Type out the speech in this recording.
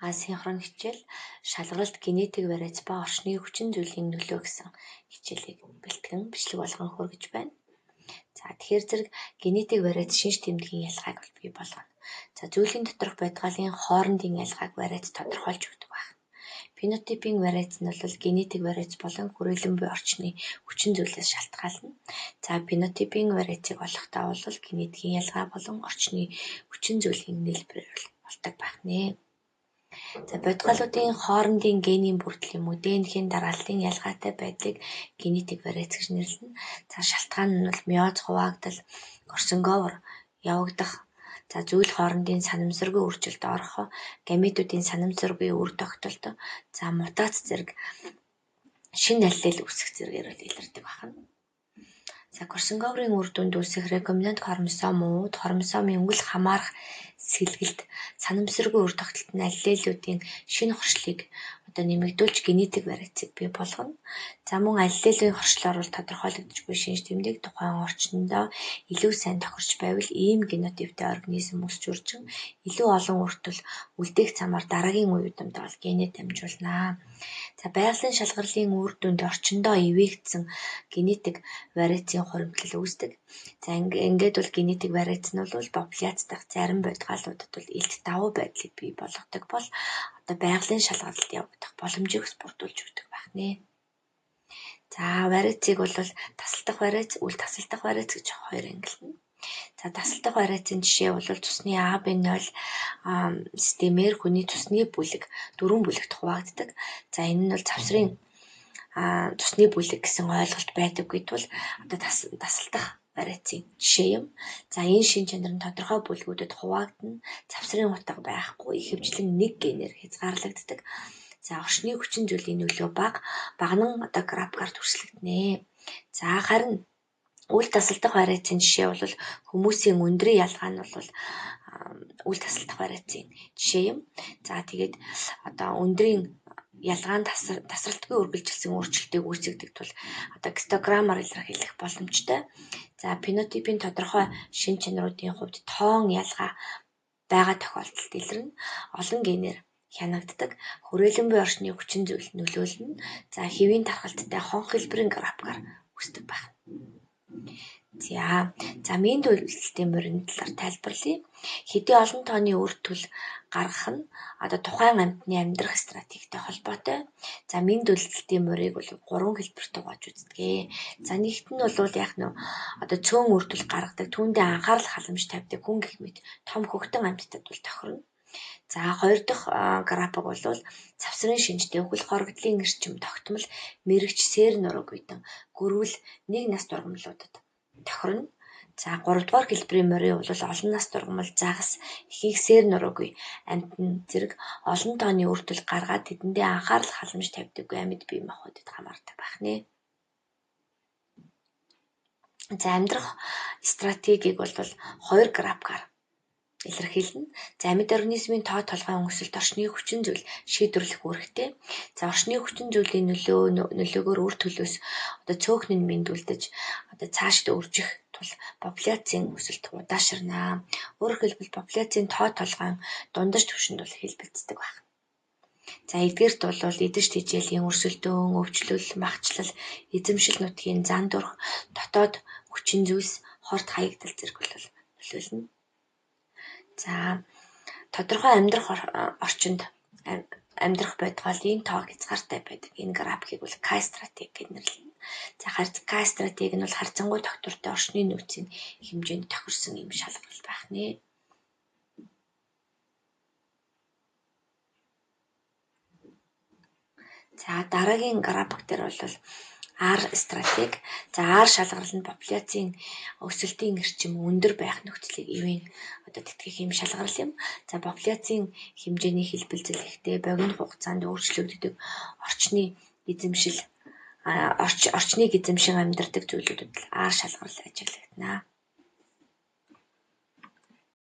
Асинхрон хичээл шалгаралт генетик вариац ба орчны хүчин зүйлийн нөлөө гэсэн хичээлийг бэлтгэн бичлэг болгон хүргэж байна. За, тэгэхээр зэрэг генетик вариац шинж тэмдгийн ялгааг бий болгоно. За, зүйлийн доторх бодгалын хоорондын ялгааг вариац тодорхойлж өгдөг байна. Фенотипийн вариац нь бол генетик вариац болон хүрээлэн буй орчны хүчин зүйлээс шалтгаална. За, фенотипийн вариацыг олохдоо бол генетикийн ялгаа болон орчны хүчин зүйлийн нийлбэрээр болдог байх нэ. За, бодгалуудын хоорондын генийн бүрдэл юм уу ДНХ-ийн дарааллын ялгаатай байдлыг генетик вариац гэж нэрлэнэ. За, шалтгаан нь бол миоз хуваагдал, Корсинговер явагдах, за зүйл хоорондын санамсаргүй өөрчлөлт орох, гаметуудын санамсаргүй үр тогтолт, за мутац зэрэг шинэ аллел үүсэх зэрэгээр бол илэрдэг байна. За, Корсинговерын үр дүнд үүсэх рекомбинант хромосомууд хромосомын өнгөл хамаарах сэлгэлт санамсаргүй үр тогтолт нь аллелүүдийн шинэ хоршлыг одоо нэмэгдүүлж генетик вариацыг бий болгоно. За, мөн аллелийн хоршлоор бол тодорхойлогдожгүй шинж тэмдэг тухайн орчиндөө илүү сайн тохирч байвал ийм генотиптэй организм өсч үржин илүү олон үр төл үлдээх замаар дараагийн үе удамд бол генээ дамжуулнаа. За, байгалийн шалгарлын үр дүнд орчиндөө ивээгдсэн генетик вариацын хуримтлал үүсдэг. За, ингээд бол генетик вариац нь бол популяц дахь зарим бодгалуудад бол илт давуу байдлыг бий болгодог бол одоо байгалийн шалгарлалт явагдах боломжийг бас бүрдүүлж өгдөг байх нэ. За, вариацыг бол тасалдах вариац, үл тасалдах вариац гэж хоёр ангилна. За, тасалдах вариацын жишээ бол цусны AB0 системээр хүний цусны бүлэг дөрвөн бүлэгт хуваагддаг. За, энэ нь бол завсрын цусны бүлэг гэсэн ойлголт байдаггүй тул одоо тасалдах вариацын жишээ юм. За, энэ шин чанар нь тодорхой бүлгүүдэд хуваагдана. Завсрын утга байхгүй, ихэвчлэн нэг генээр хязгаарлагддаг. За, орчны хүчин зүйлийн нөлөө бага, баганан одоо графикаар төрслөгдөнө. За, харин үл тасалдах вариацын жишээ бол хүмүүсийн өндрийн ялгаа нь бол үл тасалдах вариацын жишээ юм. За, тэгээд одоо өндрийн ялгаа нь тасралтгүй үргэлжилсэн өөрчлөлтийг үүсгэдэг тул одоо гистограммаар илэрхийлэх боломжтой. За, фенотипийн тодорхой шинж чанаруудын хувьд тоон ялгаа байгаа тохиолдолд илэрнэ. Олон генээр хянагддаг. Хүрээлэн буй орчны хүчин зүйл нөлөөлнө. За, хэвийн тархалттай хонх хэлбэрийн графикаар үүсдэг байна. За, мэнд үйлдэлтийн морины талаар тайлбарлая. Хэдий олон тооны үр төл гаргах нь одоо тухайн амьтны амьдрах стратегитэй холбоотой. За, мэнд үйлдэлтийн морийг бол гурван хэлбэрт хувааж үздэг. За, нэгт нь бол яг нь одоо цөөн үр төл гаргадаг, түүндээ анхаарал халамж тавьдаг хүн гэх мэт том хөгтөн амьтдад бол тохирно. За, хоёр дахь график бол завсрын шинжтэй үхэл хорогдлын эрчим тогтмол мэрэгч сэр нурууг үйдэн гөрвөл нэг нас дургамлуудад тохирно. За, гуравдугаар хэлбэрийн морин бол олон нас дургамал загас ихэнх сэр нуруугүй амьтан зэрэг олон тооны үр төл гаргаад тэдэндээ анхаарал халамж тавьдаггүй амьд бие махбодод хамаардаг байх нэ. За, амьдрах стратегийг бол хоёр графикаар илэрхийлнэ. За, амьд организмын тоо толгойн өсөлт орчны хүчин зүйл шийдвэрлэх үүрэгтэй. За, орчны хүчин зүйлийн нөлөөгөөр үр төлөөс одоо цөөхөн нь мэндүүлдэж одоо цаашд өржих тул популяцийн өсөлт удаашрнаа. Өөрөөр хэлбэл популяцийн тоо толгойн дундаж түвшинд бол хэлбэлздэг байна. За, эдгээрт бол идэж тэжээлийн өрсөлдөөн, өвчлөл, махчлал, эзэмшил нутгийн зан дурх, дотоод хүчин зүйлс, хорт хаягдал зэрэг бол нөлөөлнө. За, тодорхой амьдрах орчинд амьдрах бодгалын тоо хязгаартай байдаг. Энэ графикийг бол К стратеги гэж нэрлэнэ. За, К стратеги нь бол харьцангуй тогтвортой орчны нөөцийн хэмжээнд тохирсон юм шалгарал байх нэ. За, дараагийн график дээр бол R стратеги. За, R шалгарал нь популяцийн өсөлтийн эрчим өндөр байх нөхцөлийг ивээн одоо тэтгэх юм шалгарал юм. За, популяцийн хэмжээний хэлбэлзэл ихтэй богино хугацаанд өөрчлөгддөг орчны эзэмшил орчныг эзэмшин амьдардаг зүйлүүдэд R шалгарал ажиглагдана.